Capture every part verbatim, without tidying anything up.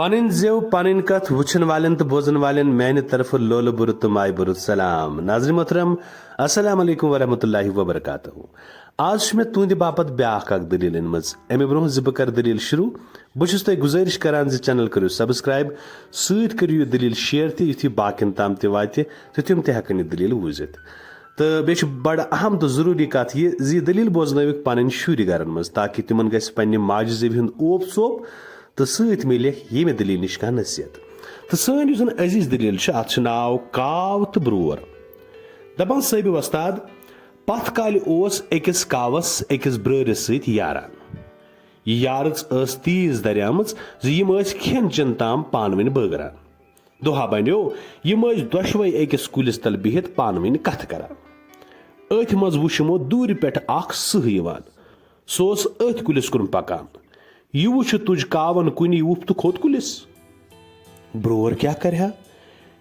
پنٕنۍ زٮ۪و، پنٕنۍ کتھ وٕچھن والٮ۪ن تہٕ بوزن والٮ۪ن میانہِ طرفہٕ لولہٕ بُرٕ تہٕ مایہِ بُرٕ سلام۔ ناظرین محترم، السلام علیکم ورحمۃ اللہ وبرکاتہ۔ آز چھُ مےٚ تُہنٛدِ باپتھ بیاکھ اکھ دٔلیٖل أنمٕژ۔ امہِ برونٛہہ زِ بہٕ کرٕ دٔلیٖل شروع، بہٕ چھُس تۄہہِ گُزٲرِش کران زِ channel کٔرِو subscribe، سۭتۍ کٔرِو یہِ دٔلیٖل share تہِ، یُتھ یہِ باقین تام تہِ واتہِ تہٕ تِم تہِ ہٮ۪کن یہِ دٔلیٖل بوٗزِتھ۔ تہٕ بیٚیہِ چھِ بڑٕ اہم تہٕ ضروٗری کتھ یہِ زِ یہِ دٔلیٖل بوزنٲوِکھ پنٕنۍ شُرۍ گرن منٛز، تاکہِ تِمن گژھِ پننہِ ماجہِ زیوِ ہُنٛد اوپ ژوپ تہٕ سۭتۍ میلہِ ییٚمہِ دٔلیٖلہِ نِش کانٛہہ نصیحت۔ تہٕ سٲنۍ یُس زن عزیز دٔلیٖل چھِ، اتھ چھُ ناو کاو تہٕ برور۔ دپان صٲبِ وۄستاد، پتھ کالہِ اوس أکِس کاوس أکِس برٲرِس سۭتۍ یاران۔ یہِ یارٕژ ٲس تیٖژ دریمٕژ زِ یِم ٲسۍ کھٮ۪ن چٮ۪ن تام پانہٕ ؤنۍ بٲگران۔ دۄہا بنیو، یِم ٲسۍ دۄشوے أکِس کُلِس تل بِہِتھ پانہٕ ؤنۍ کتھٕ کران۔ أتھۍ منٛز وُچھ یِمو دوٗرِ پٮ۪ٹھ اکھ سٕہہ یِوان۔ سُہ اوس أتھۍ کُلِس کُن پکان۔ یہِ وُچھِتھ تُج کاوَن کُنی وُپھ تہٕ کھوٚت کُلِس۔ برور کیٛاہ کرِ ہا؟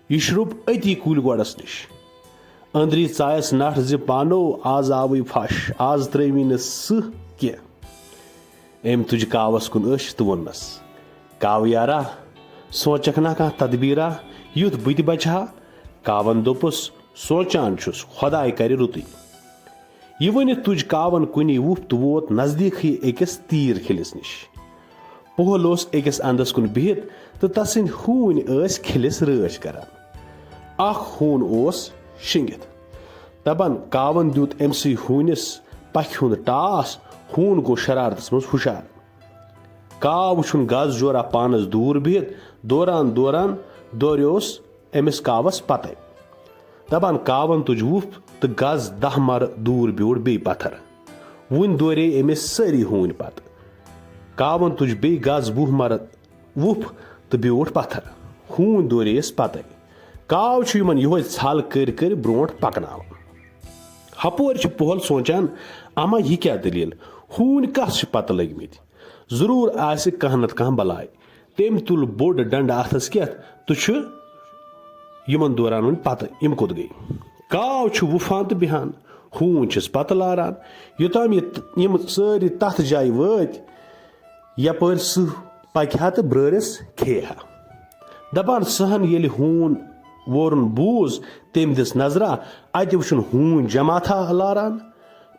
یہِ شرٛوٚپ أتی کُلۍ گۄڈَس نِش۔ أنٛدری ژایَس نَٹھ زِ پانو، آز آوٕے پھش، آز ترٛٲوی نہٕ سٕہہ کینٛہہ۔ أمۍ تُج کاوَس کُن أچھ تہٕ ووٚننَس، کاوٕ یارا، سونٛچکھ نا کانٛہہ تدبیٖرا، یُتھ بہٕ تہِ بچہٕ ہا؟ کاوَن دوٚپُس، سونٛچان چھُس، خۄداے کرِ رُتُے۔ یہِ ؤنِتھ تُج کاوَن کُنی وُپھ تہٕ ووت نزدیٖکھٕے أکِس تیٖر کھِلِس نِش۔ پۄہل اوس أکِس اندس کُن بِہِتھ تہٕ تسٕنٛدۍ ہوٗنۍ ٲسۍ کھِلِس رٲچھ کران۔ اکھ ہوٗن اوس شِنٛگِتھ۔ دپان کاوَن دیُت أمۍ سٕے ہوٗنِس پکھِ ہُنٛد ٹاس، ہوٗن گوٚو شرارتس منٛز ہُشار۔ کاو وُچھُن گز جورا پانس دوٗر بِہِتھ دوران دوران دوریوس أمِس کاوس پتے۔ دپان کاون تُج وُپھ تہٕ گز دہ مرٕ دوٗر بیوٗٹھ بیٚیہِ پتھر۔ وُنہِ دورے أمِس سٲری ہوٗنۍ پتہٕ۔ کاون تُج بیٚیہِ گز وُہ مرٕ وُپھ تہٕ بیوٗٹھ پتھر۔ ہوٗنۍ دورییس پتے۔ کاو چھُ یِمن یِہوے ژھل کٔرۍ کٔرۍ برونٛٹھ پکناوان۔ ہپٲرۍ چھُ پۄہل سونٛچان، اما یہِ کیٛاہ دٔلیٖل؟ ہوٗنۍ کس چھِ پتہٕ لٔگۍ مٕتۍ؟ ضروٗر آسہِ کانٛہہ نتہٕ کانٛہہ بلاے۔ تٔمۍ تُل بوٚڑ ڈنڈٕ اتھس کٮ۪تھ تہٕ چھُ یِمن دوران وۄنۍ پتہٕ یِم کوٚت گٔے۔ کاو چھُ وُپھان تہٕ بیٚہان، ہوٗنۍ چھِس پتہٕ لاران۔ یوٚتام یہِ تہٕ یِم سٲری تتھ جایہِ وٲتۍ، یپٲرۍ سٕہہ پکہِ ہا تہٕ برٲرِس کھیٚیہِ ہا۔ دپان سٕہن ییٚلہِ ہوٗن وورُن بوٗز، تٔمۍ دِژ نظرا، اتہِ وُچھُن ہوٗنۍ جماعتھا لاران۔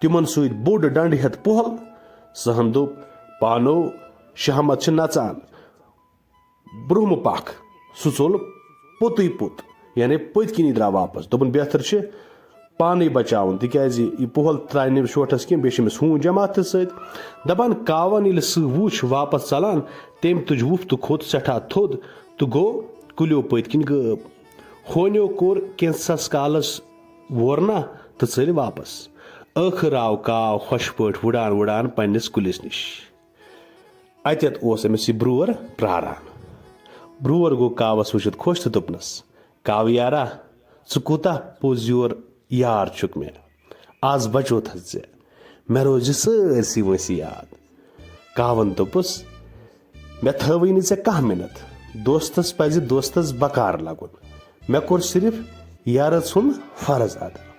تِمن سۭتۍ بوٚڑ ڈنڈٕ ہٮ۪تھ پۄہل۔ سٕہن دوٚپ، پانو، شہمت چھِ نژان، برونٛہمہٕ پکھ۔ سُہ ژوٚل پوٚتُے پوٚت، یعنی پٔتۍ کِنی درٛاو واپس۔ دوٚپُن، بہتر چھِ پانے بچاوُن، تِکیازِ یہِ پۄہل ترٛایہِ نہٕ أمِس شوٹھس کینٛہہ، بیٚیہِ چھِ أمِس ہوٗن جماعت تہِ سۭتۍ۔ دپان کاوَن ییٚلہِ سُہ وُچھ واپس ژلان، تٔمۍ تُج وُپھ تہٕ کھوٚت سٮ۪ٹھاہ تھوٚد تہٕ گوٚو کُلیو پٔتۍ کِنۍ غٲب۔ ہونیو کوٚر کینٛژھس کالس وورنہ تہٕ ژٔلۍ واپس۔ ٲخٕر آو کاو خۄش پٲٹھۍ وُڈان وُڈان پننِس کُلِس نِش۔ اتٮ۪تھ اوس أمِس یہِ برور پراران۔ برور گوٚو کاوس وٕچھِتھ خۄش تہٕ دوٚپنس، کاوٕ یارا، ژٕ کوٗتاہ پوٚز یور یار چھُکھ مےٚ۔ از بچوتھس ژےٚ، مےٚ روزِ سٲرسٕے وٲنٛسہِ یاد۔ کاوَن دوٚپُس، مےٚ تھٲوٕے نہٕ ژےٚ کانٛہہ مِنت۔ دوستس پزِ دوستس بکار لگُن۔ مےٚ کوٚر صرف یارٕ ژھُن فرض ادا۔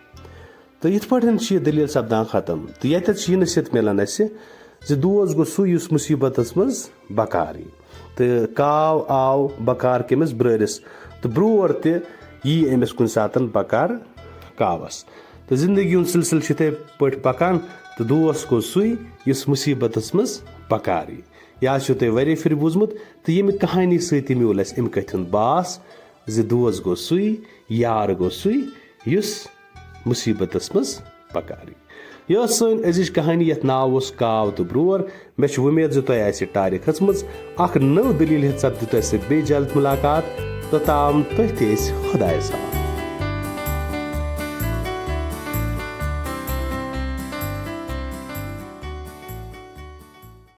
تہٕ یِتھ پٲٹھۍ چھِ یہِ دٔلیٖل سپدان ختم۔ تہٕ ییٚتٮ۪تھ چھِ یہِ نصیحت مِلان اَسہِ زِ دوس گوٚو سُے یُس مُصیٖبتس منٛز بکار یی۔ تہٕ کاو آو بکار کٔمِس؟ برٲرِس۔ تہٕ برور تہِ یی أمِس کُنہِ ساتن بکار کاوس۔ تہٕ زندگی ہُنٛد سلسلہٕ چھُ یِتھے پٲٹھۍ پکان۔ تہٕ دوس گوٚو سُے یُس مُصیٖبتس منٛز بکار یی۔ یہِ آسیو تۄہہِ واریاہ پھِرِ بوٗزمُت۔ تہٕ ییٚمہِ کہانی سۭتۍ تہِ میوٗل اَسہِ اَمہِ کتھِ ہُنٛد باس زِ دوس گوٚو سُے، یار گوٚو سُے، یُس مُصیٖبتس منٛز بکار یی۔ یہِ ٲس سٲنۍ أزِچ کہانی، یتھ ناو اوس کاو تہٕ برور۔ مےٚ چھِ وۄمید زِ تۄہہِ آسہِ ٹارِ کھٔژمٕژ۔ اکھ نٔو دٔلیٖل ہیٚتھ سپدِ تۄہہِ سۭتۍ بیٚیہِ جلد مُلاقات۔ توٚتام تُہۍ تہِ ٲسۍ خۄدایس حوالہٕ۔